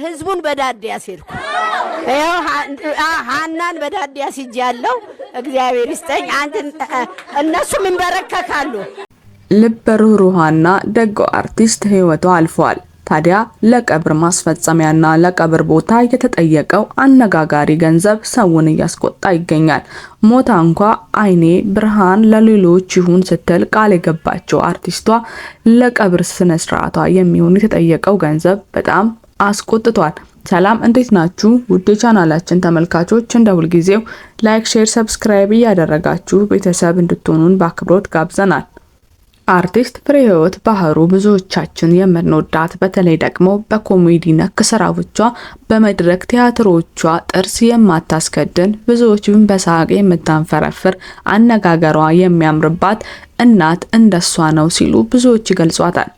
ህዝቡን በዳዴ ያስሄድኩ፣ ይኸው ሀናን በዳዴ ያስይጃለሁ። እግዚአብሔር ይስጠኝ። አንተ እነሱም ይንበረከካሉ። ልበ ርኅሩህና ደጓ አርቲስት ህይወቷ አልፏል። ታዲያ ለቀብር ማስፈጸሚያና ለቀብር ቦታ የተጠየቀው አነጋጋሪ ገንዘብ ሰውን እያስቆጣ ይገኛል። ሞታ እንኳ አይኔ ብርሃን ለሌሎች ይሁን ስትል ቃል የገባቸው አርቲስቷ ለቀብር ስነ ስርዓቷ የሚሆን የተጠየቀው ገንዘብ በጣም አስቆጥቷል። ሰላም፣ እንዴት ናችሁ? ውድ የቻናላችን ተመልካቾች፣ እንደ ሁልጊዜው like፣ share፣ subscribe እያደረጋችሁ ቤተሰብ እንድትሆኑን በአክብሮት ጋብዘናል። አርቲስት ፍሬህይወት ባህሩ ብዙዎቻችን የምንወዳት፣ በተለይ ደግሞ በኮሜዲ ነክ ስራዎቿ፣ በመድረክ ቲያትሮቿ ጥርስ የማታስከድን፣ ብዙዎችን በሳቅ የምታንፈረፍር፣ አነጋገሯ የሚያምርባት፣ እናት እንደሷ ነው ሲሉ ብዙዎች ይገልጿታል።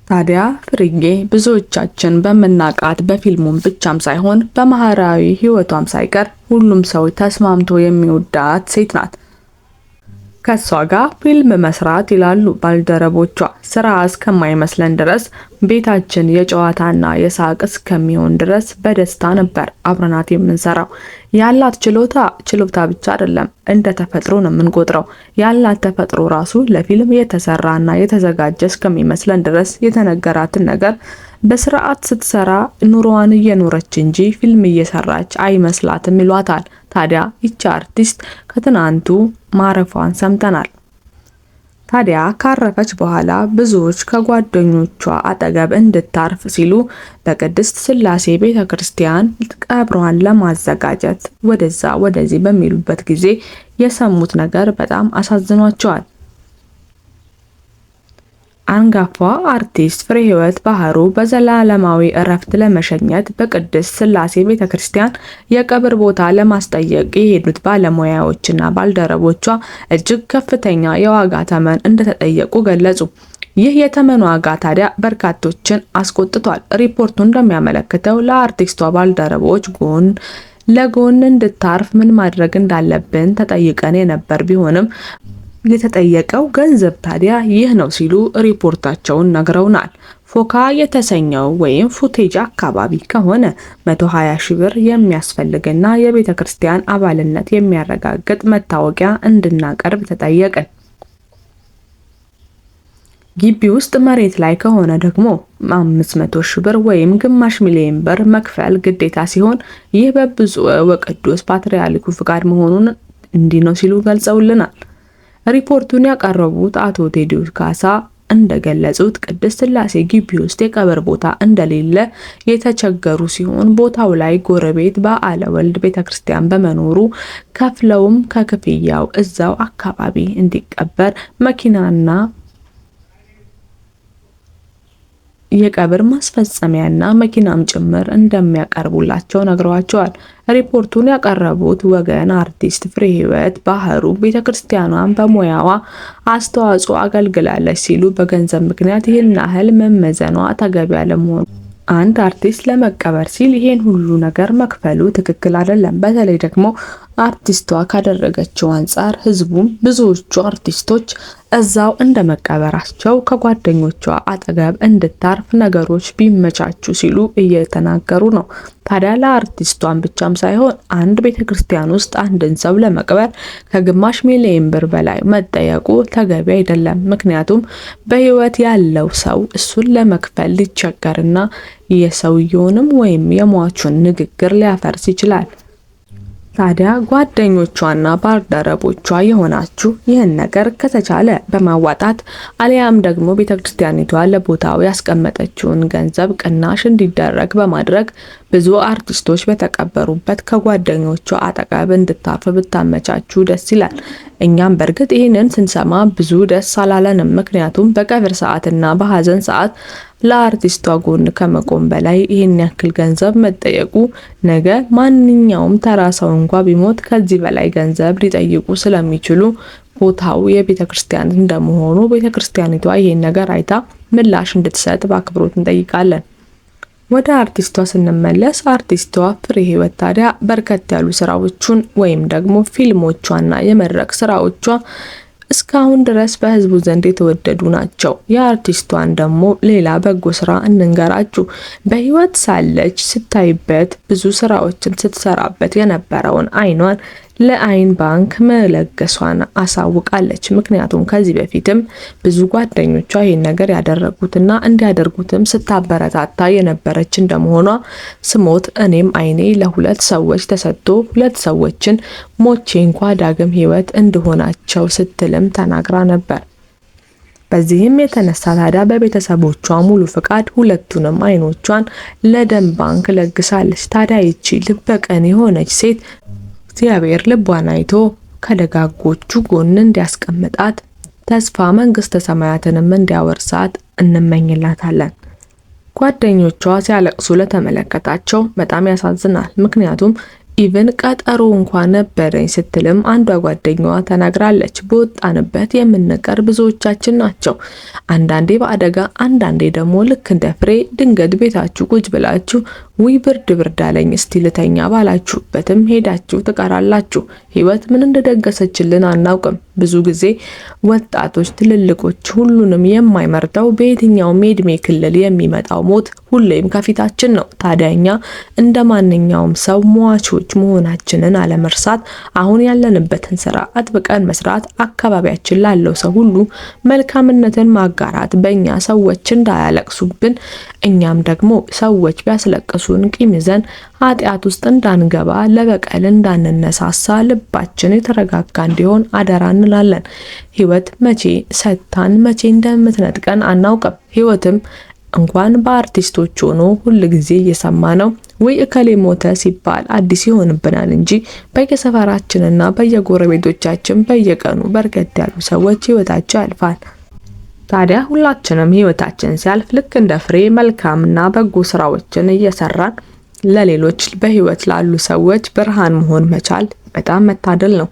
ታዲያ ፍርዬ ብዙዎቻችን በምናቃት በፊልሙም ብቻም ሳይሆን በማህበራዊ ህይወቷም ሳይቀር ሁሉም ሰው ተስማምቶ የሚወዳት ሴት ናት። ከሷ ጋር ፊልም መስራት፣ ይላሉ ባልደረቦቿ፣ ስራ እስከማይመስለን ድረስ፣ ቤታችን የጨዋታና የሳቅ እስከሚሆን ድረስ በደስታ ነበር አብረናት የምንሰራው። ያላት ችሎታ ችሎታ ብቻ አይደለም፣ እንደ ተፈጥሮ ነው የምንቆጥረው። ያላት ተፈጥሮ ራሱ ለፊልም የተሰራና የተዘጋጀ እስከሚመስለን ድረስ የተነገራትን ነገር በስርዓት ስትሰራ ኑሮዋን እየኖረች እንጂ ፊልም እየሰራች አይመስላትም ይሏታል። ታዲያ ይቺ አርቲስት ከትናንቱ ማረፏን ሰምተናል። ታዲያ ካረፈች በኋላ ብዙዎች ከጓደኞቿ አጠገብ እንድታርፍ ሲሉ በቅድስት ስላሴ ቤተክርስቲያን ቀብሯን ለማዘጋጀት ወደዛ ወደዚህ በሚሉበት ጊዜ የሰሙት ነገር በጣም አሳዝኗቸዋል። አንጋፋ አርቲስት ፍሬህይወት ባህሩ በዘላለማዊ እረፍት ለመሸኘት በቅድስት ስላሴ ቤተክርስቲያን የቀብር ቦታ ለማስጠየቅ የሄዱት ባለሙያዎችና ባልደረቦቿ እጅግ ከፍተኛ የዋጋ ተመን እንደተጠየቁ ገለጹ። ይህ የተመን ዋጋ ታዲያ በርካቶችን አስቆጥቷል። ሪፖርቱ እንደሚያመለክተው ለአርቲስቷ ባልደረቦች ጎን ለጎን እንድታርፍ ምን ማድረግ እንዳለብን ተጠይቀን የነበር ቢሆንም የተጠየቀው ገንዘብ ታዲያ ይህ ነው ሲሉ ሪፖርታቸውን ነግረውናል። ፎካ የተሰኘው ወይም ፉቴጅ አካባቢ ከሆነ 120 ሺህ ብር የሚያስፈልግና የቤተ ክርስቲያን አባልነት የሚያረጋግጥ መታወቂያ እንድናቀርብ ተጠየቅን። ግቢ ውስጥ መሬት ላይ ከሆነ ደግሞ 500 ሺህ ብር ወይም ግማሽ ሚሊዮን ብር መክፈል ግዴታ ሲሆን ይህ በብፁዕ ወቅዱስ ፓትርያርኩ ፍቃድ መሆኑን እንዲህ ነው ሲሉ ገልጸውልናል። ሪፖርቱን ያቀረቡት አቶ ቴዎድሮስ ካሳ እንደገለጹት ቅድስት ስላሴ ግቢ ውስጥ የቀብር ቦታ እንደሌለ የተቸገሩ ሲሆን ቦታው ላይ ጎረቤት በዓለ ወልድ ቤተክርስቲያን በመኖሩ ከፍለውም ከክፍያው እዛው አካባቢ እንዲቀበር መኪናና የቀብር ማስፈጸሚያና መኪናም ጭምር እንደሚያቀርቡላቸው ነግረዋቸዋል። ሪፖርቱን ያቀረቡት ወገን አርቲስት ፍሬህይወት ባህሩ ቤተክርስቲያኗን በሙያዋ አስተዋጽኦ አገልግላለች ሲሉ በገንዘብ ምክንያት ይህን ያህል መመዘኗ ተገቢ አለመሆኑ፣ አንድ አርቲስት ለመቀበር ሲል ይሄን ሁሉ ነገር መክፈሉ ትክክል አይደለም። በተለይ ደግሞ አርቲስቷ ካደረገችው አንጻር ህዝቡም ብዙዎቹ አርቲስቶች እዛው እንደ መቀበራቸው ከጓደኞቿ አጠገብ እንድታርፍ ነገሮች ቢመቻቹ ሲሉ እየተናገሩ ነው። ታዲያ ለአርቲስቷን ብቻም ሳይሆን አንድ ቤተክርስቲያን ውስጥ አንድን ሰው ለመቅበር ከግማሽ ሚሊዮን ብር በላይ መጠየቁ ተገቢ አይደለም። ምክንያቱም በህይወት ያለው ሰው እሱን ለመክፈል ሊቸገርና የሰውየውንም ወይም የሟቹን ንግግር ሊያፈርስ ይችላል። ታዲያ ጓደኞቿና ባልደረቦቿ የሆናችሁ ይህን ነገር ከተቻለ በማዋጣት አሊያም ደግሞ ቤተክርስቲያኒቷ ለቦታው ያስቀመጠችውን ገንዘብ ቅናሽ እንዲደረግ በማድረግ ብዙ አርቲስቶች በተቀበሩበት ከጓደኞቿ አጠገብ እንድታርፍ ብታመቻቹ ደስ ይላል። እኛም በእርግጥ ይህንን ስንሰማ ብዙ ደስ አላለንም። ምክንያቱም በቀብር ሰዓትና በሀዘን ሰዓት ለአርቲስቷ ጎን ከመቆም በላይ ይህን ያክል ገንዘብ መጠየቁ ነገ ማንኛውም ተራ ሰው እንኳ ቢሞት ከዚህ በላይ ገንዘብ ሊጠይቁ ስለሚችሉ ቦታው የቤተ ክርስቲያን እንደመሆኑ ቤተ ክርስቲያኒቷ ይህን ነገር አይታ ምላሽ እንድትሰጥ በአክብሮት እንጠይቃለን። ወደ አርቲስቷ ስንመለስ አርቲስቷ ፍሬ ህይወት ታዲያ በርከት ያሉ ስራዎቹን ወይም ደግሞ ፊልሞቿና የመድረክ ስራዎቿ እስካሁን ድረስ በህዝቡ ዘንድ የተወደዱ ናቸው። የአርቲስቷን ደግሞ ሌላ በጎ ስራ እንንገራችሁ። በህይወት ሳለች ስታይበት ብዙ ስራዎችን ስትሰራበት የነበረውን አይኗን ለአይን ባንክ መለገሷን አሳውቃለች። ምክንያቱም ከዚህ በፊትም ብዙ ጓደኞቿ ይህን ነገር ያደረጉትና እንዲያደርጉትም ስታበረታታ የነበረች እንደመሆኗ ስሞት እኔም አይኔ ለሁለት ሰዎች ተሰጥቶ ሁለት ሰዎችን ሞቼ እንኳ ዳግም ህይወት እንደሆናቸው ስትልም ተናግራ ነበር። በዚህም የተነሳ ታዲያ በቤተሰቦቿ ሙሉ ፍቃድ ሁለቱንም አይኖቿን ለደም ባንክ ለግሳለች። ታዲያ ይቺ ልበቀን የሆነች ሴት እግዚአብሔር ልቧን አይቶ ከደጋጎቹ ጎን እንዲያስቀምጣት ተስፋ መንግስተ ሰማያትንም እንዲያወርሳት እንመኝላታለን። ጓደኞቿ ሲያለቅሱ ለተመለከታቸው በጣም ያሳዝናል። ምክንያቱም even ቀጠሮ እንኳን ነበረኝ ስትልም አንዷ ጓደኛዋ ተናግራለች። በወጣንበት የምንቀር ብዙዎቻችን ናቸው። አንዳንዴ በአደጋ አንዳንዴ ደግሞ ልክ እንደ ፍሬ ድንገት ቤታችሁ ቁጭ ብላችሁ ውይ ብርድ ብርድ አለኝ እስቲ ልተኛ ባላችሁበትም ሄዳችሁ ትቀራላችሁ። ህይወት ምን እንደደገሰችልን አናውቅም። ብዙ ጊዜ ወጣቶች፣ ትልልቆች ሁሉንም የማይመርጠው በየትኛውም የእድሜ ክልል የሚመጣው ሞት ሁሌም ከፊታችን ነው። ታዲያ እኛ እንደ ማንኛውም ሰው ሟቾች መሆናችንን አለመርሳት፣ አሁን ያለንበትን ስራ አጥብቀን መስራት፣ አካባቢያችን ላለው ሰው ሁሉ መልካምነትን ማጋራት፣ በእኛ ሰዎች እንዳያለቅሱብን እኛም ደግሞ ሰዎች ቢያስለቅሱን ቂም ይዘን ኃጢአት ውስጥ እንዳንገባ ለበቀል እንዳንነሳሳ ልባችን የተረጋጋ እንዲሆን አደራ እንላለን። ህይወት መቼ ሰጥታን መቼ እንደምትነጥቀን አናውቅም። ህይወትም እንኳን በአርቲስቶች ሆኖ ሁል ጊዜ እየሰማ ነው ወይ እከሌ ሞተ ሲባል አዲስ ይሆንብናል እንጂ በየሰፈራችንና በየጎረቤቶቻችን በየቀኑ በርከት ያሉ ሰዎች ህይወታቸው ያልፋል። ታዲያ ሁላችንም ህይወታችን ሲያልፍ ልክ እንደ ፍሬ መልካምና በጎ ስራዎችን እየሰራን ለሌሎች በህይወት ላሉ ሰዎች ብርሃን መሆን መቻል በጣም መታደል ነው።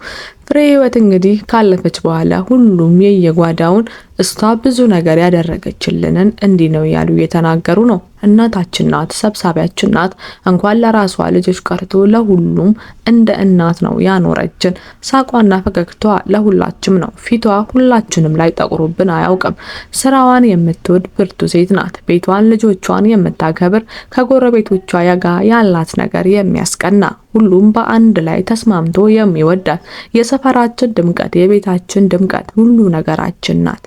ፍሬ ህይወት እንግዲህ ካለፈች በኋላ ሁሉም የየጓዳውን እሷ ብዙ ነገር ያደረገችልንን እንዲህ ነው እያሉ እየተናገሩ ነው። እናታችን ናት፣ ሰብሳቢያችን ናት። እንኳን ለራሷ ልጆች ቀርቶ ለሁሉም እንደ እናት ነው ያኖረችን። ሳቋና ፈገግቷ ለሁላችም ነው። ፊቷ ሁላችንም ላይ ጠቁሮብን አያውቅም። ስራዋን የምትወድ ብርቱ ሴት ናት። ቤቷን፣ ልጆቿን የምታከብር ከጎረቤቶቿ ጋር ያላት ነገር የሚያስቀና ሁሉም በአንድ ላይ ተስማምቶ የሚወዳት የሰፈራችን ድምቀት፣ የቤታችን ድምቀት፣ ሁሉ ነገራችን ናት።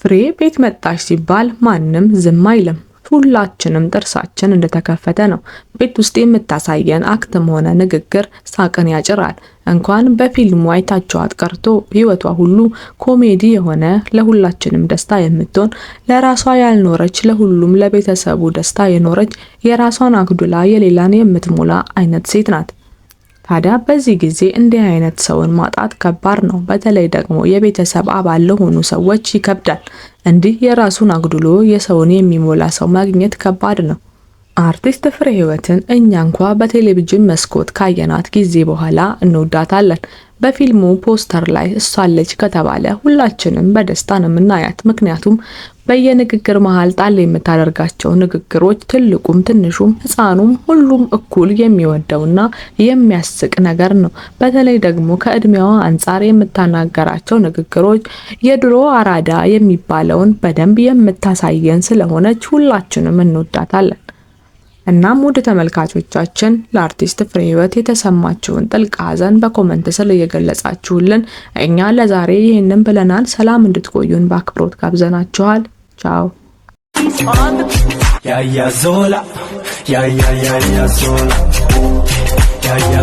ፍሬ ቤት መጣች ሲባል ማንም ዝም አይልም። ሁላችንም ጥርሳችን እንደተከፈተ ነው። ቤት ውስጥ የምታሳየን act ም ሆነ ንግግር ሳቅን ያጭራል። እንኳን በፊልሙ አይታችኋት ቀርቶ ህይወቷ ሁሉ ኮሜዲ የሆነ ለሁላችንም ደስታ የምትሆን ለራሷ ያልኖረች ለሁሉም ለቤተሰቡ ደስታ የኖረች የራሷን አጉድላ የሌላን የምትሞላ አይነት ሴት ናት። ታዲያ በዚህ ጊዜ እንዲህ አይነት ሰውን ማጣት ከባድ ነው። በተለይ ደግሞ የቤተሰብ አባል ለሆኑ ሰዎች ይከብዳል። እንዲህ የራሱን አጉድሎ የሰውን የሚሞላ ሰው ማግኘት ከባድ ነው። አርቲስት ፍሬ ህይወትን እኛ እንኳ በቴሌቪዥን መስኮት ካየናት ጊዜ በኋላ እንወዳታለን። በፊልሙ ፖስተር ላይ እሷ አለች ከተባለ ሁላችንም በደስታ ነው የምናያት። ምክንያቱም በየንግግር መሃል ጣል የምታደርጋቸው ንግግሮች ትልቁም ትንሹም ሕፃኑም ሁሉም እኩል የሚወደውና የሚያስቅ ነገር ነው። በተለይ ደግሞ ከእድሜዋ አንጻር የምታናገራቸው ንግግሮች የድሮ አራዳ የሚባለውን በደንብ የምታሳየን ስለሆነች ሁላችንም እንወዳታለን። እናም ውድ ተመልካቾቻችን ለአርቲስት ፍሬ ህይወት የተሰማችሁን ጥልቅ ሐዘን በ comment ስር እየገለጻችሁልን እኛ ለዛሬ ይህንን ብለናል። ሰላም እንድትቆዩን በአክብሮት ጋብዘናችኋል። ቻው። ያያ ዞላ ያያ ያያ ዞላ ያያ